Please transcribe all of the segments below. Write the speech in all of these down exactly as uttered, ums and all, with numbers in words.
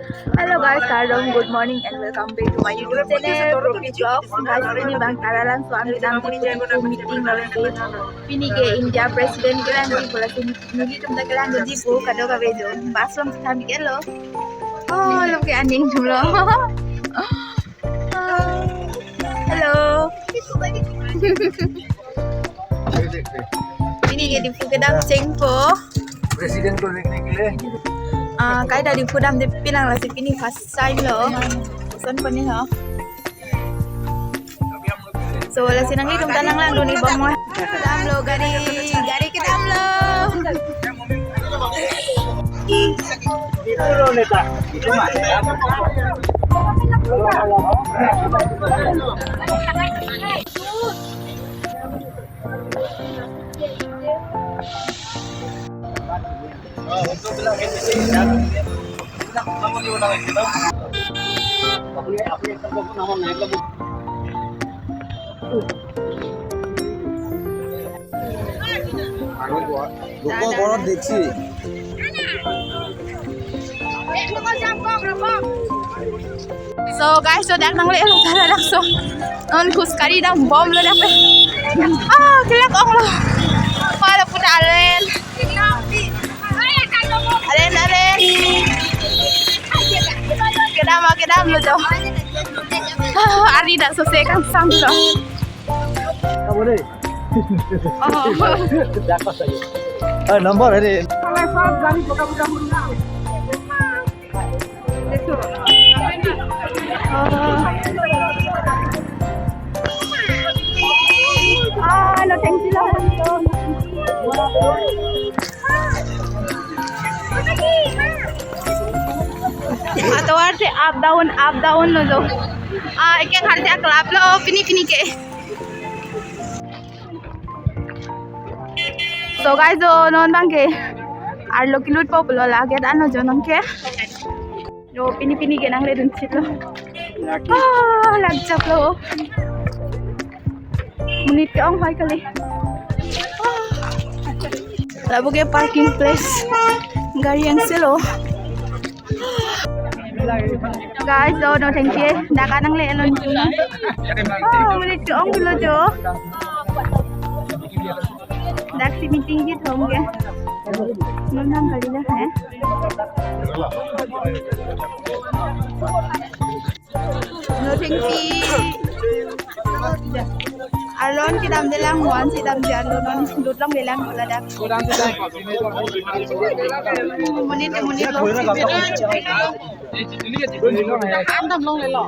Hello guys, kardom, good morning and welcome back to my YouTube channel, Propi Vlogs. Guys, pini bang Taralangso amin nangji pu meeting lo lasi. Pini ke India President kelangji pu lasi, nelitum ta kelangji pu kadokave jo. Bus along si than ke lo. Oh, lo ke aning jumlo. Hello. Pini ke Diphu kedam chengpo. President ko देखने के लिए। Ah, kaita Diphu damde pinang lasi pini first time lo. Son poni ho. So, lasi nanglitum ta nanglangdun-ik bom mo. Kedam lo gari, gari kedam lo. Roko, roko, korot deksi. So guys, so dak nangle lo Taralangso. Non khus kari dam bom lo dak pe. Ah, kelak ong lo. Wala puta alen. Alen, alen. Kedam, kedam lo jo. Ah, ari dak so se kangsam lo. Apa deh? Oh. Eh, number ini. Ah, no, thank you, Lord. Atovar si up down, up down lo jo. Ah, eke kharja club lo, pini pini ke. So guys, jo non bang ke arlo kelut po pulo la gate an lo jo non ke. Jo pini pini ke nangledun chit lo. Ah, lak chap lo. Monit ke-ong hoi kali. Ah. Lapu ke parking place. Gari yang selo. Guys, jo non thank you. Dak an nangle lo. Oh, monit ke-ong lo jo. Dak si meeting ji thom ke. Non nam kali na hai. No thank you. Alon kedamde lang, wan si damde alon, lut longde lang ladak. Monit, monit lo. Andam longle lo.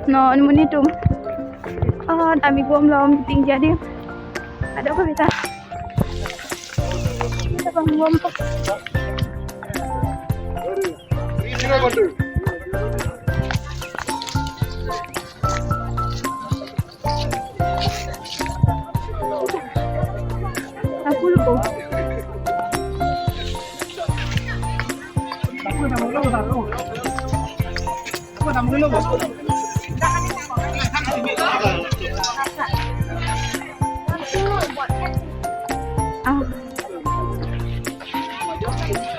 Non monit atum. Ah, tami gom lom ting jadi. Ada apa kita? Kita bang gom. Aku lupa. Ah.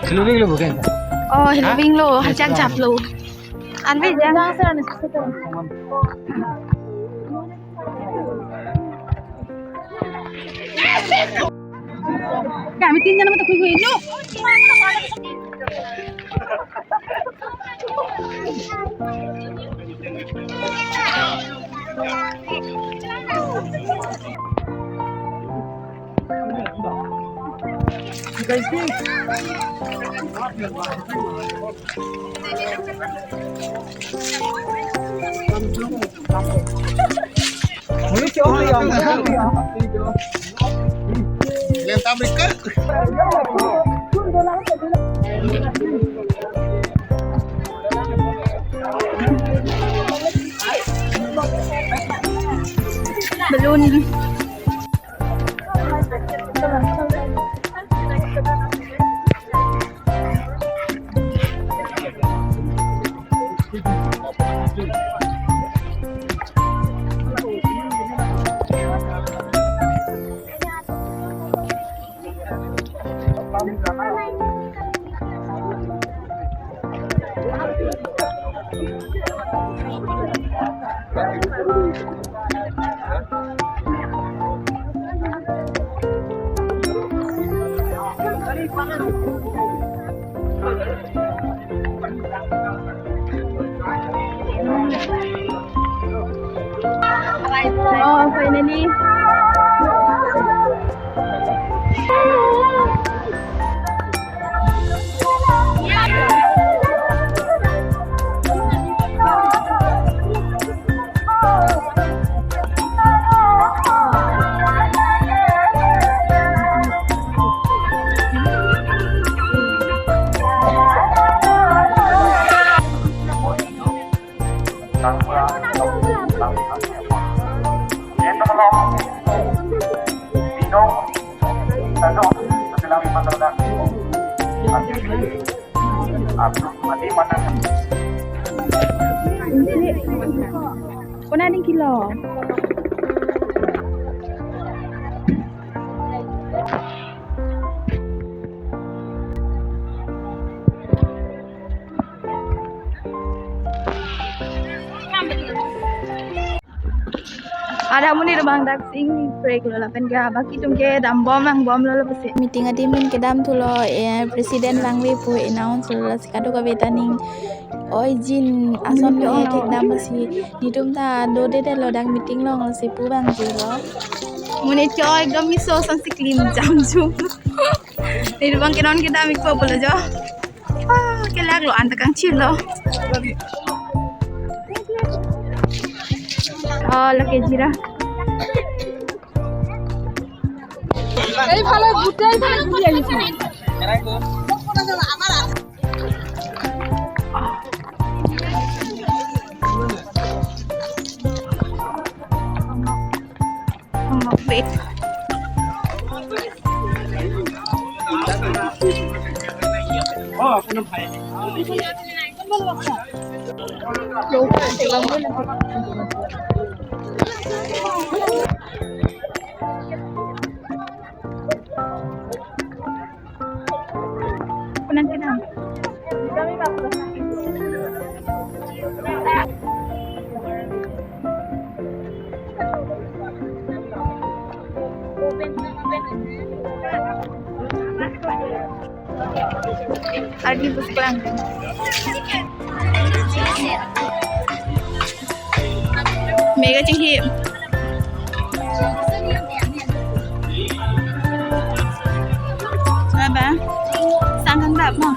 Hello, hello, bukan? Oh, hello, hello. Hajak jap lo. Anbe jang. Kami tin jana mata kui kui lo. Balloon. Oh, finally. Kona ning kilo. Ada monit abang dak sing pray lo lapen ke baki atum ke dambom nangbomlo, lapusi meeting adim pen kedam thulo, eh, president langve pu announce lo, lasi kadokave ta ning oijin ason me thekdam, lasi netum ta dodedetlo, dak meeting along lasi pu abang jilo. Monit ke ekdom miso ason si klim jam jum. Netum abang ke non kedam ikpo pulo jo. Ah, kelak lo, anta kangchir lo. Oh, lake jira. এই ফালে গোটেই ফালে ঘূৰি আহিছে। Kunan kunan. Arni pusklang. Mega chinghi. Aba, sangkang dap mo.